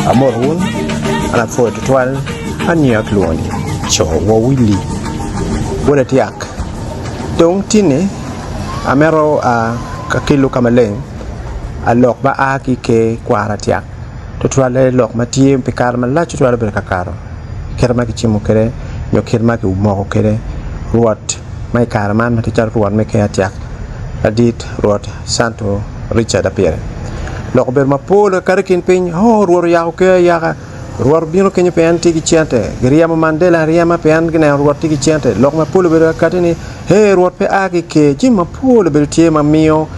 Amot wun, an apwoyo tutwal aniya kilwongo ni co wa Willy wod Atyak. Dong tinni amito ka kelo ka maleng lok ma a ki i ker kwaro Atyak tutwalle lok ma tye pi kare malac tutwal obedo ka kato kit ma kicimo kwede nyo kit ma kimoko kwede rwot ma i kare man ma tye calo rwot me ker Atyak ladit rwot Santo Richard Apire. Lok obedo mapol kakato i kin piny, oo rwot oyako ker ayaka. Rwot obino kenyo pien tye ki cente. Giryemo Mandela aryema pien gineno Rwot tye ki cente. Lok mapol obedo ka kati ni, Hey, Rwot pe a ki i ker. Jami mapol obedo tye ma miyo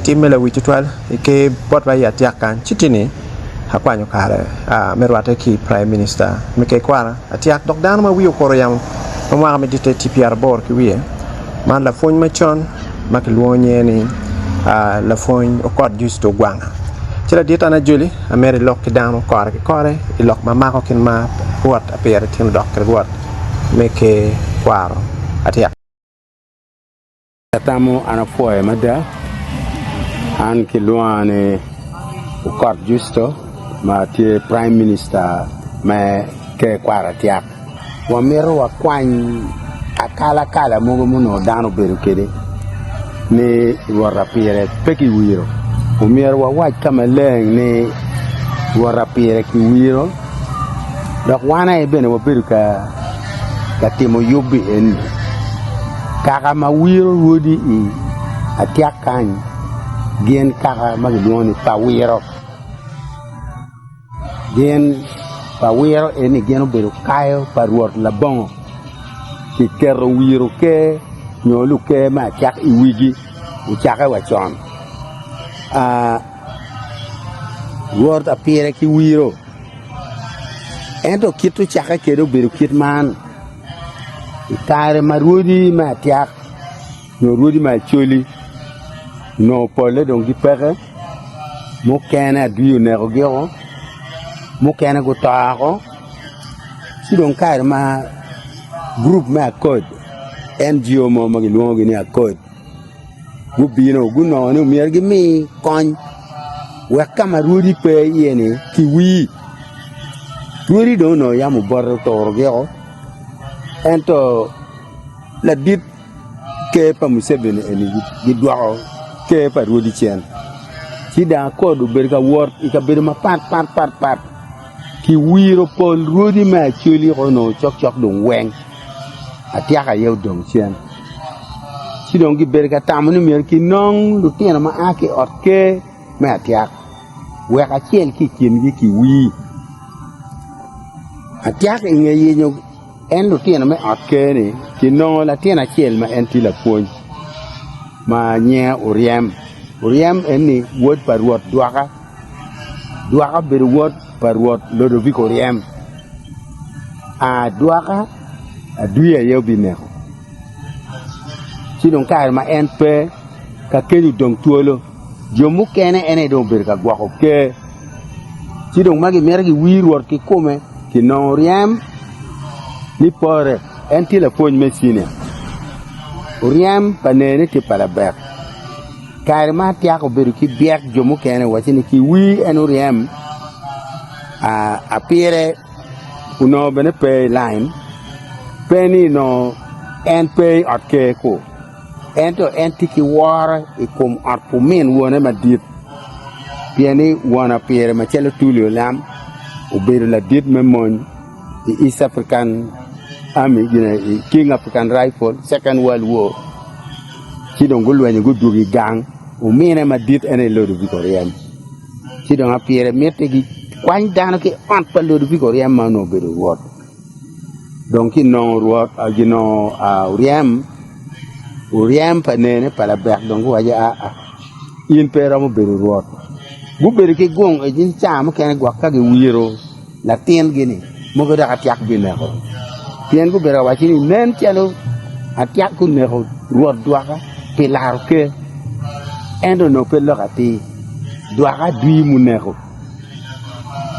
tim me lawic tutwal i ker botwa i Atiak kany. Ci tye ni, akwanyo kare me rwatte ki Prime Minister me ker kwara Atiak dok dano ma wiye okuto yamo ma mwaka me ditte tye pyeraboro ki wiye. Man lapwony macon ma kilwongo nyinge ni Lapwony Okot Justo Ogwanga. Ci ladit an Ajoli amito ilok ki dano kore ki kore i lok ma mako kit ma Rwot apire tye odok ki Rwot me ker kwaro atyeka. Atamo an apwoyo mada, an kilwonga ni Okot Justo ma tye Prime Minister me ker kwaro atyak. Wamito wakwany akalakala mogo ma onongo dano obedo kwede ni Rwot apire pe kiwiro. Omyero wawac ka maleng ni Rwot apire kiwiro dok wan aye bene wabedo ka timo yub-bi eni. Kaka ma wiro rwodi i atyak kany gin kaka ma kilwongo ni pa wiro. Gin pa wiro eni gin obedo kayo pa Rwot labongo kiketo wiro ker nyo luker me acak i wigi ocakke wa con. Rwot apire ki wiro ento kit ocakke kwede obedo kit man i kare ma rwodi me acak nyo rwodi me Acholi onongo polle dong gipeke, mukene adwi onekogi-o, mukene guto woko, ci dong kare ma gurup me Accord NGO mo ma kilwongogi ni Accord gubino gunongo ni myero gimi kony wek ka ma rwodi pe iye-ni kiwir. Rwodi dong onongo yam obote oturogi-o ento ladit ker pa Museveni eni gidwoko ker pa rwodi cen ci dong akod obedo ka wot i kabedo mapat pat pat pat kiwiro pol rwodi me Acholi onongo cokcok dong weng atyaka aye odong cen ci dong gibedo ka tamo ni myero kinong lutino ma a ki i ot ker me atyak wek acel ki i kingi kiwir atyak i nge yenyo En lutino me ot ker-ni kinongo latin acel ma en tye lapwony ma nyinge Oryem. Oryem en-ni wod pa Rwot Dwaka, Dwaka obedo wod pa Rwot Lodoviko Oryem. Aa Dwaka adwi aye obineko ci dong kare ma en pe ka keny odong twolo jo mukene en aye dong obedo ka gwoko ker ci dong ma gimito giwir Rwot kikome kinongo ryem ni pore en tye lapwony me cinia oryem pa nene tye pa labek kare ma atyako bedo ki byek jo mukene wacce ni kiwir en oryem apire onongo bene pe i lain pe ni onongo en pe i ot ker ku ento en tye ki woro i kom ot pa omin wone madit pien ni won apire macalo Tulio Lam obedo ladit me mony i East African Army gine King African Rifle Second World War ci dong gulwenyo gudwogo i gang omine madit en aye Lodovic Oryem ci dong apire mitte gikwany dano ki ot pa Lodovic Oryem ma onongo obedo rwot. Dong kinongo rwot ginongo oryem oryem pa nene pa labek dong guwaco aa in pe iromo bedo rwot gubedo ki gung i caa mukene gwok ka giwiro latingi ni mogo dok atyak bineko pien gubedo ka waco ni nen calo. Atyak guneko Rwot Dwaka pi laro ker, ento onongo pe lok atir. Dwaka adwi muneko.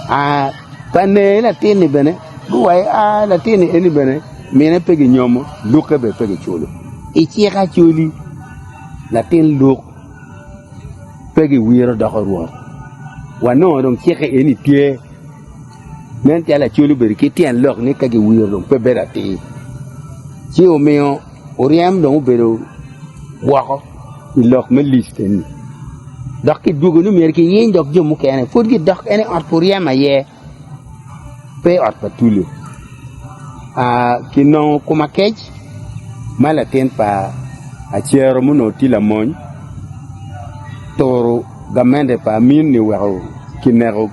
Aa, pa neye latin-ni bene guwaco, aa, latin-ni eni bene mine pe ginyomo, lukke bene pe giculo. I cik Acholi, latin luk pe giwiro doko rwot. Wanongo dong cikke eni tye. Nen calo Acholi obedo ki tyen lok ni ka giwiro dong pe bedo atir. Ci omiyo oryem dong obedo woko i lok me list eni. Dok kidwogo ni myero kiyeny dok jo mukene pud gidok en i ot pa oryem aye pe i ot pa Tulio. Kinongo Kumakec ma latin pa Acero ma onongo tye lamony turo gamente pa Amin-ni oweko kineko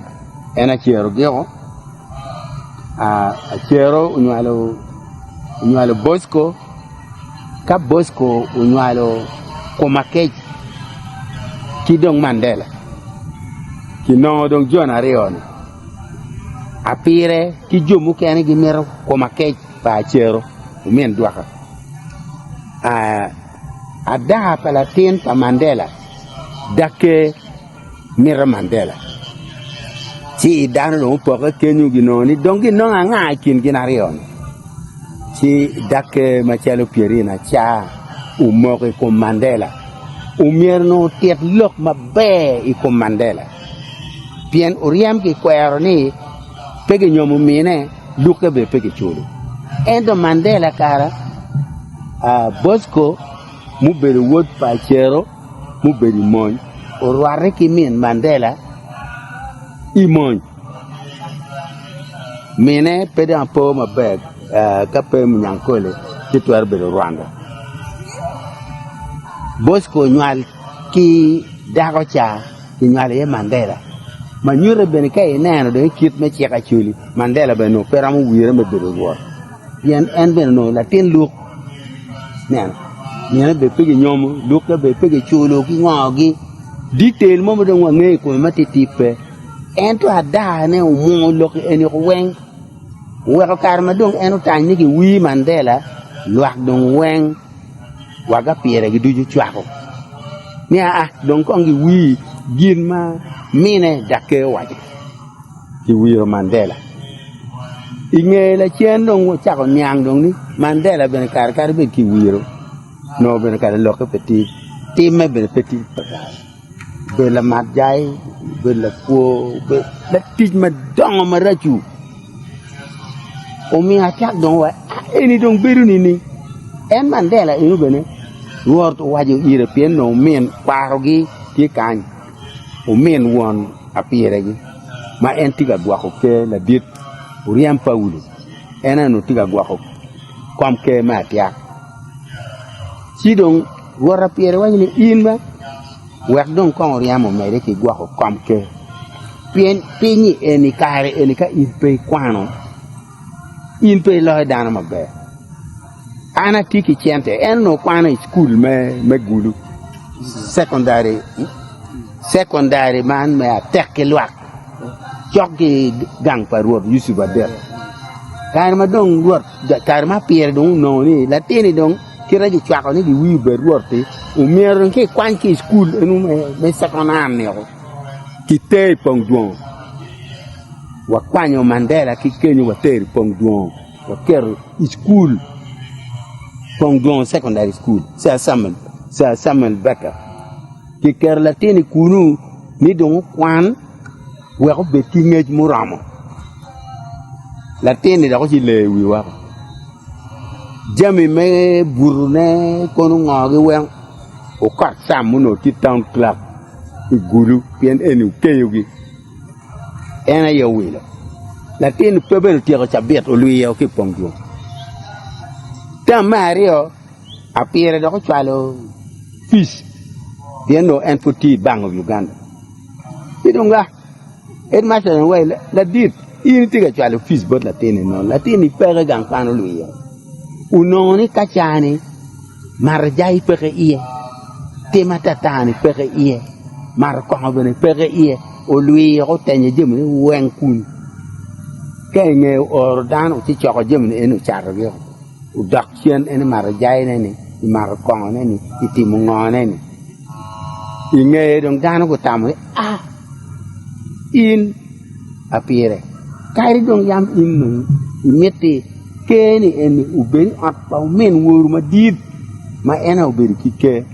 En Acero giko, Acero onywalo Bosco, ka Bosco onywalo Komakec ki dong Mandela. Kinongo dong jon aryo-ni, Apire ki jo mukene gimito Komakec pa Acero omin Dwaka. Adaa pa latin pa Mandela dakke. Mito Mandela. Ci dano dong opokke kenyo ginongo ni dong ginongo anga i kin gin aryo-ni. Ci dakke macalo Pierina ca omoko i kom Mandela. Omyero onongo otit lok maber i kom Mandela pien oryem kikwero ni pe ginyomo mine, lukke bene pe kiculo. Ento Mandela kara Bosco mubedo wod pa Acero mubedo i mony orwatte ki min Mandela i mony. Mine pe dong apo maber ka pe Munyankole ci twero bedo Rwanda. Bosco onywal ki dako ca kinywalo iye Mandela ma nyutte bene ka ineno dong i kit me cik Acholi Mandela bene onongo pe romo wire me bedo rwot. Pien en bene onongo latin luk, ineno, mine bene pe ginyomo, lukke bene pe giculo ki ngogi, detail mo ma dong wangeyo i kome matitidi pe. Ento adane omwongo lok eni weng, oweko kare ma dong en otany ni giwir Mandela, lwak dong weng waga pire gi ducu cwako ni aa dong kong giwir gin ma mine daker owaco. Kiwiro Mandela. I nge lacen dong wacako niang dong ni Mandela bene kare kadi bed kiwiro nongo bene kare lokke pe tye, timme bene pe tye kakare. Obedo lamat jai, obedo lakwo, obedo latic madongo maraco. Omiyo acak dong wa eni dong bedo nini? En Mandela eno bene Rwot owaco ire pien nongo min kwarogi tye kany. Omin won apiregi ma en tye ka gwoko ker ladit oryem Paulo, en aye onongo tye ka gwoko kom ker me atyak. Ci dong rwot apire waco ni, In ba, wek dong kong oryem omedde ki gwoko kom ker, pien piny-nyi eni kare eni ka in pe ikwano, in pe iloyo dano maber. An atye ki cente, en onongo kwano i cukul me Gulu cekondari, cekondari man me atek ki lwak cok ki gang pa Rwot Yucup Adek. Kare ma dong Rwot, kare ma pire dong onongo ni latin-ni dong kite gicwako ni giwir obed Rwot-ti, omyero dong ki ikwany ki i cukul eno me cekondar-ni-o kiter i pong dwongo. Wakwanyo Mandela ki kenyo watero i pong dwongo. Waketo i cukul Pong Dwongo Secondary School, Sir Samuel Baker. Kiketo latin i kunu ni dong okwan wek obed ki ngec muromo. Latin-ni dok oci leyo wiye woko. Jami me butone kono ongogi weng okot Sam onongo tye town clerk i Gulu pien eni okeyogi. En aye owilo. Latin pe bene otyeko cabit olwiyo ki i pong dwong. Tam me aryo, apire dok ocwalo pic pien nongo en pud tye i Bank of Uganda. Ci dong a headmaster dong owaco ladit in itye ka cwalo pic bot latin-ni nono latin-ni peke gang kwan olwiyo. Onongo ni ka cani mato jai peke iye, tim atata-ni peke iye, mato kongo bene peke iye, olwiyo otenyo jamine weng kunu. Ka i nge oro dano ci coko jamine eni ocatogi. Odok cen en emato jayine-ni, emato kongone-ni, etimo ngone-ni. I ngeye dong dano gutamo ni, 'A, in apire, kadi dong yam in dong imitti ker-ni eni obed i ot pa omin woru madit ma en aye obedo ki ker,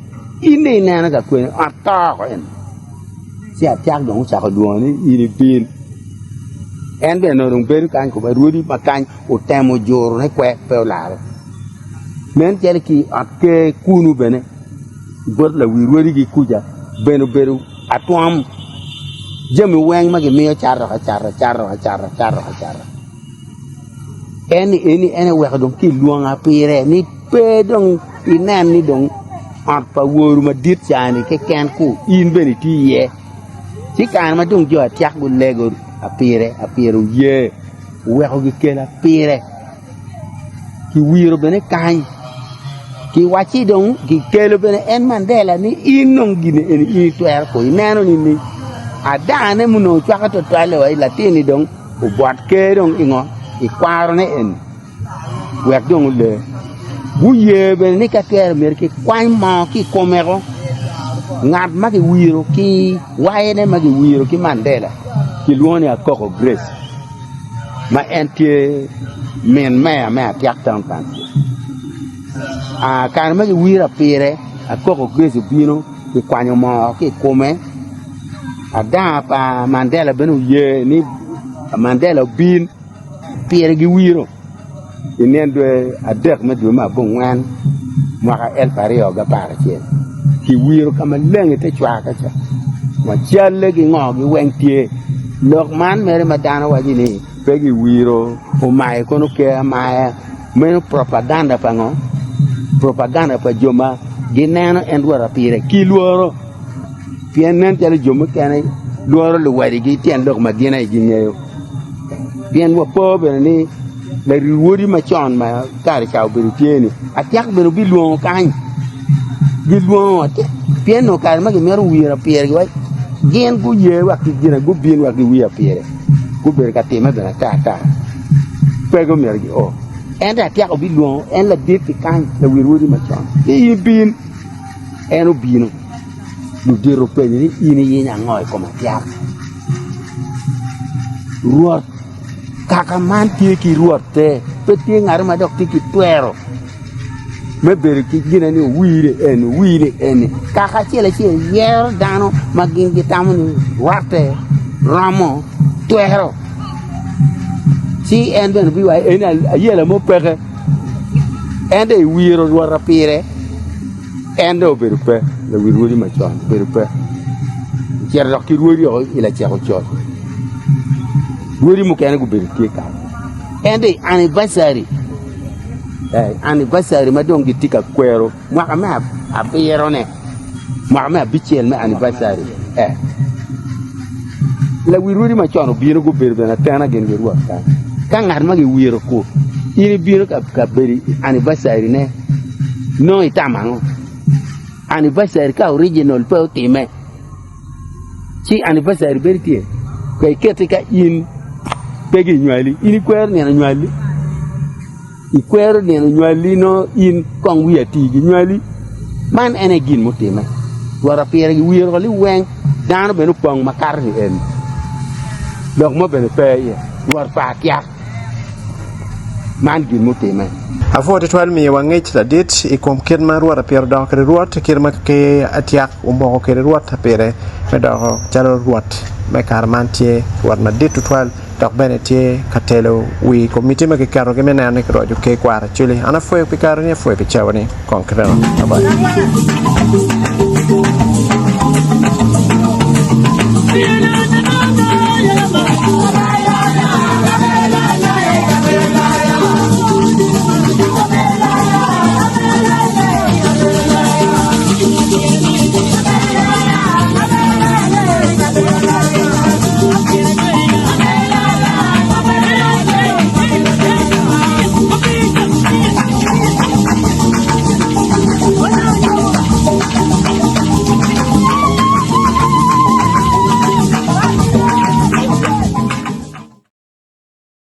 in dong ineno ka kwene ot to oko eni.' Ci Atiak dong ocako lwongo ni, 'In ibin. En bene onongo dong bedo kany kome rwodi ma kany otemo jurone kwe pe olare. Nen calo ki i ot ker kunu bene bot lawi rwodigi kuca bene obedo atwom jami weng ma gimiyo cato acata cato acata cato acata. En ni eni en aye oweko dong kilwonga pire ni pe dong inen ni dong ot pa woru madit ca-ni keken ku in bene itye iye. Ci kare ma dong jo Atiak gulego apire apire oye. Oweko gikela pire, kiwiro bene kany, kiwacci dong kikelo bene en Mandela ni in dong gini eni in itwero ko ineno ni adane munongo cwako twatwal wa i latinni dong obwot ker dong i ngo i kwarone eni. Wek dong ole. Guye bene ni ka twere myero kikwany moo ki i kome-ko. Ngat ma kiwiro ki wayone ma kiwiro ki Mandela kilwongo ni Akoko Grace ma en tye min meya me Atiak Town Council. Kare ma kiwiro apire, Akoko Grace obino kikwanyo moo ki i kome. Adaa pa Mandela bene oye ni Mandela obin. Pire giwiro i nino dwe adek me dwe me abongwen mwaka elip aryo ki aparacel. Kiwiro ka maleng i te cwar ka ca ma calle ki ngo-gi weng tye. Lok man mere ma dano waco ni pe giwiro omayo kono ker amaya meno propaganda pa ngo? Propaganda pa jo ma gineno en Rwot apire ki lworo. Pien nen calo jo mukene lworo luwadigi tyen lok ma gin aye gingeyo. Pien wapo bene ni larwodi macon ma kare ca obedo tye-ni, Atiak bene obilwongo kany. Gilwongo Atiak pien onongo kare ma gimito wiro pire gin guye wek gine gubin wek giwir pire. Gubedo ka timme bene ata ata pe gumito gio. Ento Atiak obilwongo en ladit-ti kany, lawir wodi macon ni in bin. En obino, ludito openye ni, In iyenyo ango i kom Atiak? Rwot, kaka man tye ki rwotte, pe tye ngat ma dok tye ki twero me bedo ki gine ni owir eni, owir eni. Kaka acel acel yero dano ma gin gitamo ni rwatte, romo, twero. Ci en bene biwaco eni ayela mo peke, en dong iwiro rwota pire. En dong obedo pe, lawi rwodi macon obedo pe, ocito dok ki rwodi woko i lacek ocol. Rwodi mukene gubedo tye kany. En dong i anniversary, eh, anniversary ma dong gitye ka kwero mwaka me abirone, mwaka me abicel me anniversary, eh. Lawi rwodi macon obino gubedo bene atena gin ki rwot kany. Ka ngat ma giwiro ku, in ibino ka bedo i anniversary ne, Nongo itamo ango? Anniversary ka original pe otime, ci anniversary bedo tye? Ka ikete ka in pe ginywali, in ikwero nino nywali? Ikwero nino nywali nongo in kong wi ati ginywali? Man en aye gin mutime. Rwot apire giwiro ko liweng, dano bene opong makato ni eni. Lok mo bene pe iye. Rwot pa atyak. Man gin mutimme. Apwod tutwal miyowa ngec ladit i kom kit ma Rwot Apire odoko kwede Rwot, kit ma ki Atiak omoko kwede Rwot Apire me doko calo Rwot me kare man tye Rwot madit tutwal dok bene tye ka telo wi komiti ma kiketogi me neno ni kiroco ker kwaro Acholi. An apwoyo pi kareni, apwoyo pi cawani. Kong kineno. Bye bye.